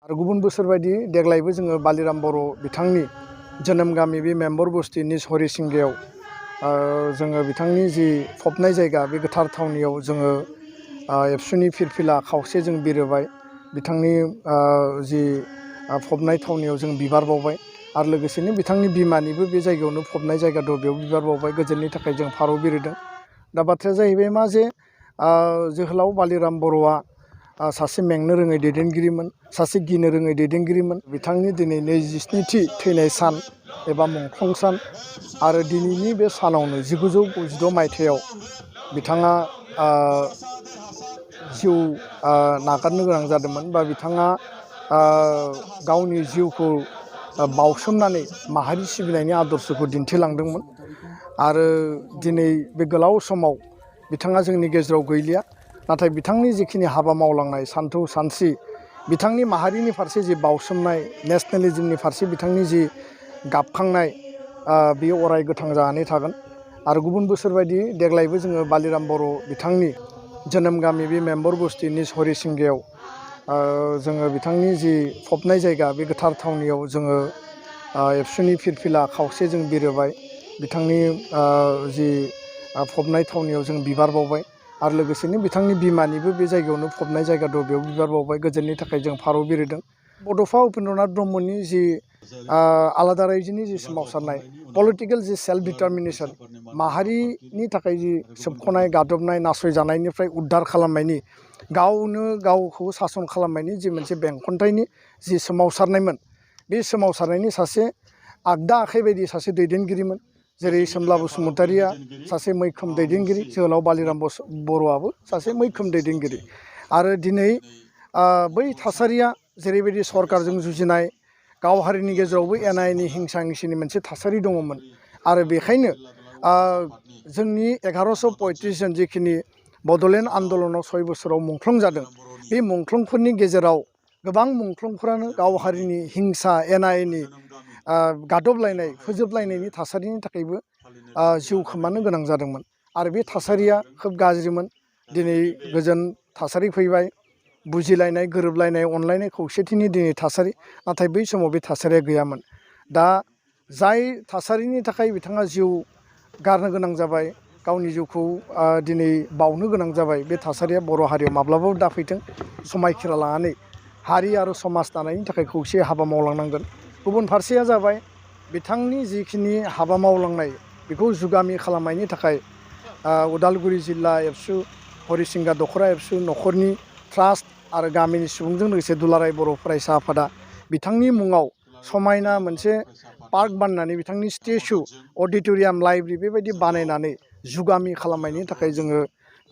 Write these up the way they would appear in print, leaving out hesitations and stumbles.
आरो गुबुन बोसोर बायदि देग्लायबो जोङो बालिराम बर' बिथांनि जोनोम गामि बे मेम्बर बस्ति निज हरिसिंगायाव जोङो बिथांनि जि फबनाय जायगा बे गोथार थावनियाव जोङो एबसुनि फिरफिला खावसे जों बिरोबाय बिथांनि जि फबनाय थावनियाव जों बिबार बावबाय आरो लोगोसेनो बिथांनि बिमानिबो बे जायगायावनो फबनाय जायगा दं बेयाव बिबार बावबाय गोजोननि थाखाय जों फारौ बिरदों। दा बाथ्राया जाहैबाय मा जे जोहोलाव बालिराम बर'आ सासे मेंनो रोङै दैदेनगिरिमोन, सासे गिनो रोङै दैदेनगिरिमोन। बिथांनि दिनै 27थि थैनाय सान एबा मुंख्लं सान आरो दिनैनि बे सानावनो 1996 मायथाइयाव बिथाङा जिउ नागारनो गोनां जादोंमोन बा बिथाङा गावनि जिउखौ बावसोमनानै माहारि सिबिनायनि आदर्शखौ दिन्थिलांदोंमोन आरो दिनै बे गोलाव समाव बिथाङा जोंनि गेजेराव गैलिया। नाथाय बिथांनि जिखिनि हाबा मावलांनाय सान्थौ सानस्रि बिथांनि माहारिनि फारसे जि बावसोमनाय नेसनेलिज्मनि फारसे बिथांनि जि गाबखांनाय बेयो अराय गोथां जानानै थागोन। आरो गुबुन बोसोर बायदि देग्लायबो जोङो बालिराम बर' बिथांनि जोनोम गामि बे मेम्बर बस्ति निज हरिसिंगायाव जोङो बिथांनि जि फबनाय जायगा बे गोथार थावनियाव जोङो एबसुनि फिरफिला खावसे जों बिरोबाय बिथांनि जि फबनाय थावनियाव जों बिबार बावबाय आरो लोगोसेनो बिथांनि बिमानिबो बे जायगायावनो फबनाय जायगा दं बेयाव बिबार बावबाय गोजोननि थाखाय जों फारौ बिरदों। बड'फा उपेन्द्रनाथ ब्रह्मनि जि आलादा रायजोनि जि सोमावसारनाय पलिटिकेल जि सेल्फ डिटारमिनेसन माहारिनि थाखाय जि सोबख'नाय गादबनाय नासयजानायनिफ्राय उद्धार खालामनायनि गावनो गावखौ सासन खालामनायनि जि मोनसे बेंखन्थाइनि जि सोमावसारनायमोन बे सोमावसारनायनि सासे आगदा आखाइ बायदि सासे दैदेनगिरिमोन। जेरै सोमब्ला बसुमतारिया सासे मैखोम दैदेनगिरि, जोहोलाव बालिराम बर'आबो सासे मैखोम दैदेनगिरि। आरो दिनै बै थासारिया जेरैबायदि सरकारजों जुजिनाय गाव हारिनि गेजेरावबो एना एनि हिंसा हिंसिनि मोनसे थासारि दङमोन आरो बेखायनो जोंनि 1135 जन जिखिनि बड'लेण्ड आन्दलनाव 6 बोसोराव मुंख्लं जादों बे मुंख्लंफोरनि गेजेराव गोबां मुंख्लंफोरानो गाव हारिनि हिंसा एना एनि गादबलायनाय फोजोबलायनायनि थासारिनि थाखायबो जिउ खोमानो गोनां जादोंमोन आरो बे थासारिया खोब गाज्रिमोन। दिनै गोजोन थासारि फैबाय, बुजिलायनाय गोरोबलायनाय अनलायनाय खौसेथिनि दिनै थासारि, नाथाय बै समाव बे थासारिया गैयामोन। दा जाय थासारिनि थाखाय बिथाङा जिउ गारनो गोनां जाबाय, गावनि जिउखौ दिनै बावनो गोनां जाबाय, बे थासारिया बर' हारियाव माब्लाबाबो दाफैथों। समायखिरा लानानै हारि आरो समाज दानायनि थाखाय खौसे हाबा मावलांनांगोन। गुबुन फारसेया जाबाय बिथांनि जिखिनि हाबा मावलांनाय बेखौ जुगामि खालामनायनि थाखाय उदालगुरि जिल्ला एबसु हरिसिंगा दख'रा एबसु न'खरनि ट्रास्ट आरो गामिनि सुबुंजों लोगोसे दुलाराय बर' फरायसा आफादा बिथांनि मुङाव समायना मोनसे पार्क बानायनानै बिथांनि स्टेचु अडिट'रियाम लाइब्रेरि बेबायदि बानायनानै जुगामि खालामनायनि थाखाय जोङो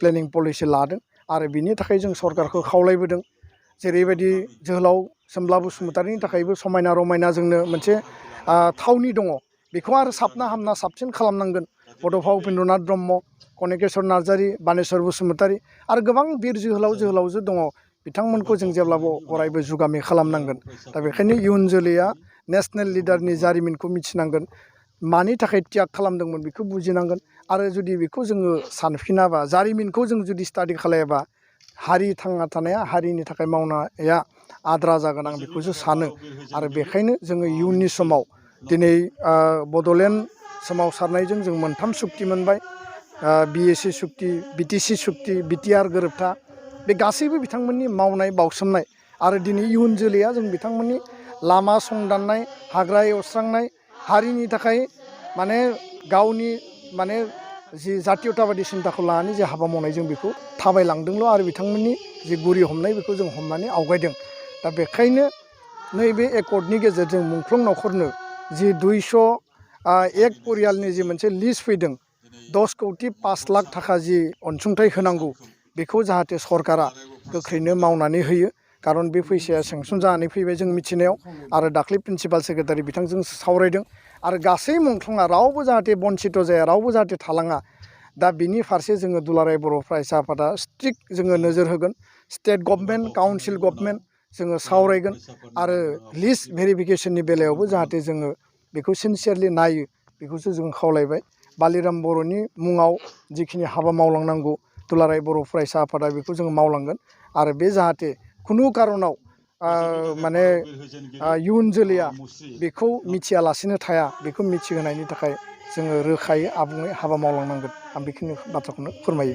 प्लेनिं पलिसि लादों आरो बिनि थाखाय जों सरकारखौ खावलायबोदों। जेरैबायदि जोहोलाव सोमब्ला बसुमतारिनि थाखायबो समायना रमायना जोंनो मोनसे थावनि दङ, बेखौ आरो साबना हामना साबसिन खालामनांगोन। बड'फा उपेन्द्रनाथ ब्रह्म, कनेकेश्वर नार्जारि, बानेश्वर बसुमतारि आरो गोबां बिर जोहोलाव जोहोलावजो दङ, बिथांमोनखौ जों जेब्लाबो अरायबो जुगामि खालामनांगोन। दा बेखायनो इयुन जोलैया नेसनेल लिडारनि जारिमिनखौ मिथिनांगोन, मानि थाखाय त्याग खालामदोंमोन बेखौ बुजिनांगोन आरो जुदि बेखौ जोङो सानफिनाबा जारिमिनखौ जों जुदि स्टाडि खालायाबा हारि थांना थानाया हारिनि थाखाय मावनाया आद्रा जागोन आं बेखौसो सानो। आरो बेखायनो जोङो इयुननि समाव दिनै बड'लेण्ड सोमावसारनायजों जों मोनथाम सुक्ति मोनबाय, BAC सुक्ति, BTC सुक्ति, BTR गोरोबथा, बे गासैबो बिथांमोननि मावनाय बावसोमनाय आरो दिनै इयुन जोलैया जों बिथांमोननि लामा संदाननाय, हाग्रा एवस्रांनाय, हारिनि थाखाय माने गावनि माने जि जातीयताबादि सिन्ताखौ लानानै जे हाबा मावनाय जों बेखौ थाबायलांदोंल' आरो बिथांमोननि जि गुरि हमनाय बेखौ जों हमनानै आवगायदों। दा बेखायनो नैबे एकर्डनि गेजेरजों मुंख्लं न'खरनो जि 201 परियालनि जि मोनसे लिस्ट फैदों 10 कौटि 5 लाख थाखा जि अनसुंथाइ होनांगौ बेखौ जाहाथे सरकारा गोख्रैनो मावनानै होयो। खारन बे फैसाया सेंसन जानानै फैबाय जों मिथिनायाव आरो दाख्लै प्रिन्सिपाल सेक्रेटारि बिथांजों सावरायदों आरो गासै मुंख्लङा रावबो जाहाथे बन्सित जाया, रावबो जाहाथे थालाङा। दा बिनि फारसे जोङो दुलाराय बर' फरायसा आफादा स्ट्रिक्ट जोङो नोजोर होगोन। स्टेट गभर्नमेन्ट, काउन्सिल गभर्नमेन्ट जोङो सावरायगोन आरो लिस्ट भेरिफिकेसननि बेलायावबो जाहाथे जोङो बेखौ सिनसियारलि नायो बेखौसो जों खावलायबाय। बालिराम बर'नि मुङाव जिखिनि हाबा मावलांनांगौ दुलाराय बर' फरायसा आफादा बेखौ जोङो मावलांगोन आरो बे जाहाथे खुनु कारनाव माने इयुन जोलैया बेखौ मिथियालासिनो थाया, बेखौ मिथिहोनायनि थाखाय जोङो रोखायै आबुङै हाबा मावलांनांगोन। आं बेखिनि बाथ्राखौनो फोरमायो।